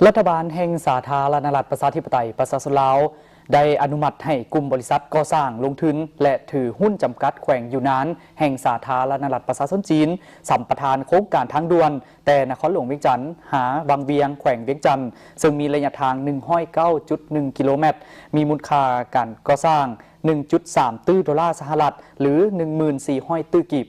ລັດຖະບານແຫ່ງສາທາລະນະລັດ ປະຊາທິປະໄຕ ປະຊາຊົນລາວ ໄດ້ອະນຸມັດໃຫ້ກຸ່ມບໍລິສັດກໍ່ສ້າງ, ລົງທຶນ ແລະ ຖືຫຸ້ນຈຳກັດແຂວງຢູນານ ແຫ່ງສາທາລະນະລັດ ປະຊາຊົນຈີນ ສຳປະທານໂຄງການທາງດ່ວນ ແຕ່ນະຄອນຫຼວງວຽງຈັນ ຫາວັງວຽງ ແຂວງວຽງຈັນ ເຊິ່ງມີໄລຍະທາງ ໜຶ່ງຮ້ອຍເກົ້າຈຸດໜຶ່ງ ກິໂລແມັດ, ມີມູນຄ່າການກໍ່ສ້າງ ໜຶ່ງຈຸດສາມຕື້ໂດລາສະຫະລັດ ຫຼື ໜຶ່ງໝື່ນສີ່ຮ້ອຍຕື້ກີບ.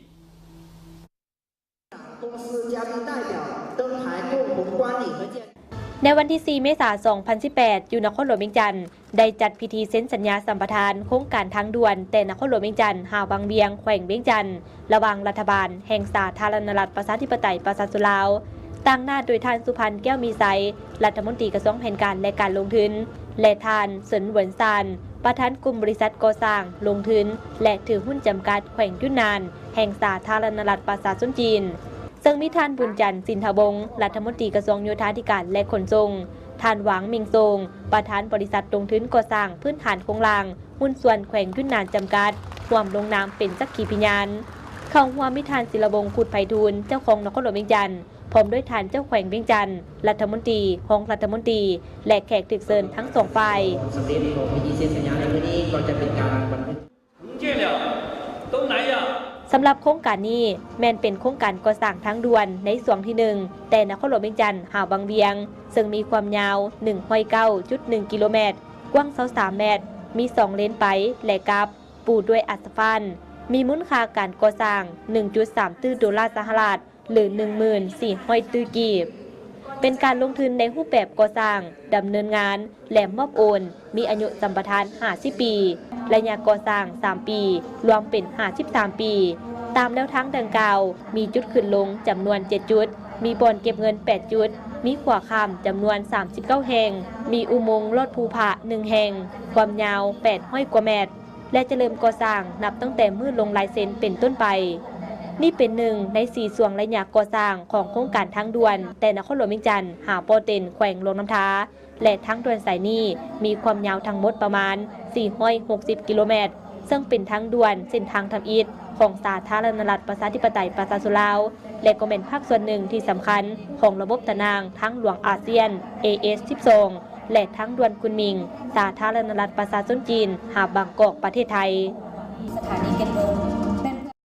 ໃນວັນທີສີ່ ເມສາ ສອງພັນສິບແປດ ຢູ່ນະຄອນຫຼວງວຽງຈັນ ໄດ້ຈັດພິທີເຊັນສັນຍາສຳປະທານໂຄງການທາງດ່ວນ ແຕ່ນະຄອນຫຼວງວຽງຈັນ ຫາວັງວຽງ ແຂວງວຽງຈັນ ລະຫວ່າງລັດຖະບານແຫ່ງສາທາລະນະລັດ ປະຊາທິປະໄຕ ປະຊາຊົນລາວ, ຕາງໜ້າໂດຍທ່ານ ສຸພັນ ແກ້ວມີໄຊ, ລັດຖະມົນຕີກະຊວງແຜນການ ແລະ ການລົງທຶນ ແລະ ທ່ານ ເສີນຫວນຊານ, ປະທານກຸ່ມບໍລິສັດກໍ່ສ້າງ, ລົງທຶນ ແລະ ຖືຫຸ້ນຈຳກັດ ແຂວງຢຸນນານ ແຫ່ງສາທາລະນະລັດ ປະຊາຊົນຈີນ. ເຊິ່ງມີທ່ານ ບຸນຈັນ ສິນທະວົງ, ລັດຖະມົນຕີກະຊວງໂຍທາທິການ ແລະ ຂົນສົ່ງ, ທ່ານ ຫວາງ ເມັງໂຊງ, ປະທານບໍລິສັດລົງທຶນກໍ່ສ້າງພື້ນຖານໂຄງລ່າງ ຫຸ້ນສ່ວນແຂວງຢຸນນານຈຳກັດ ຮ່ວມລົງນາມເປັນສັກຂີພະຍານ. ເຂົ້າຮ່ວມມີທ່ານ ສິລະວົງ ຄຸດໄພທູນ, ເຈົ້າຄອງນະຄອນຫຼວງວຽງຈັນ, ພ້ອມດ້ວຍທ່ານເຈົ້າແຂວງວຽງຈັນ, ລັດຖະມົນຕີ, ຮອງລັດຖະມົນຕີ ແລະ ແຂກຖືກເຊີນທັງສອງຝ່າຍ. ສຳເລັດຂອງພິທີເຊັນສັນຍາໃນມື້ນີ້ກໍຈະເປັນການບັນທຶກ ສຳລັບໂຄງການນີ້ແມ່ນເປັນໂຄງການກໍ່ສ້າງທາງດ່ວນໃນຊ່ວງທີໜຶ່ງ ແຕ່ນະຄອນຫຼວງວຽງຈັນຫາວັງວຽງ, ເຊິ່ງມີຄວາມຍາວ ໜຶ່ງຮ້ອຍເກົ້າຈຸດໜຶ່ງ ກິໂລແມັດ, ກວ້າງ ຊາວສາມແມັດ, ມີສອງເລນໄປ ແລະ ກັບ, ປູດ້ວຍອາສະຟານ, ມີມູນຄ່າການກໍ່ສ້າງ ໜຶ່ງຈຸດສາມຕື້ໂດລາສະຫະລັດ ຫຼື ໜຶ່ງໝື່ນສີ່ຮ້ອຍຕື້ກີບ. ເປັນການລົງທຶນໃນຮູບແບບກໍ່ສ້າງ, ດຳເນີນງານ ແລະ ມອບໂອນ, ມີອາຍຸສຳປະທານຫ້າສິບປີ, ໄລຍະກໍ່ສ້າງສາມປີ, ລວມເປັນຫ້າສິບສາມປີ. ຕາມແນວທາງດັ່ງກ່າວ ມີຈຸດຂຶ້ນລົງຈຳນວນເຈັດຈຸດ, ມີບ່ອນເກັບເງິນແປດຈຸດ, ມີຂົວຂ້າມຈຳນວນສາມສິບເກົ້າແຫ່ງ, ມີອຸໂມງລອດພູຜາໜຶ່ງແຫ່ງ, ຄວາມຍາວແປດຮ້ອຍກວ່າແມັດ ແລະ ຈະເລີ່ມກໍ່ສ້າງນັບຕັ້ງແຕ່ມື້ລົງລາຍເຊັນເປັນຕົ້ນໄປ. ນີ້ເປັນໜຶ່ງໃນສີ່ຊ່ວງໄລຍະກໍ່ສ້າງຂອງໂຄງການທາງດ່ວນ ແຕ່ນະຄອນຫຼວງວຽງຈັນຫາບໍ່ເຕັນ ແຂວງຫຼວງນ້ຳທາ ແລະ ທາງດ່ວນສາຍນີ້ມີຄວາມຍາວທັງໝົດປະມານສີ່ຮ້ອຍຫົກສິບກິໂລແມັດ, ເຊິ່ງເປັນທາງດ່ວນເສັ້ນທາງທຳອິດຂອງສາທາລະນະລັດ ປະຊາທິປະໄຕ ປະຊາຊົນລາວ ແລະ ກໍແມ່ນພາກສ່ວນໜຶ່ງທີ່ສຳຄັນຂອງລະບົບຕາໜ່າງທາງຫຼວງອາຊຽນ ເອເອສສິບສອງ ແລະ ທາງດ່ວນຄຸນໝິງ ສາທາລະນະລັດ ປະຊາຊົນຈີນ ຫາບາງກອກ ປະເທດໄທ.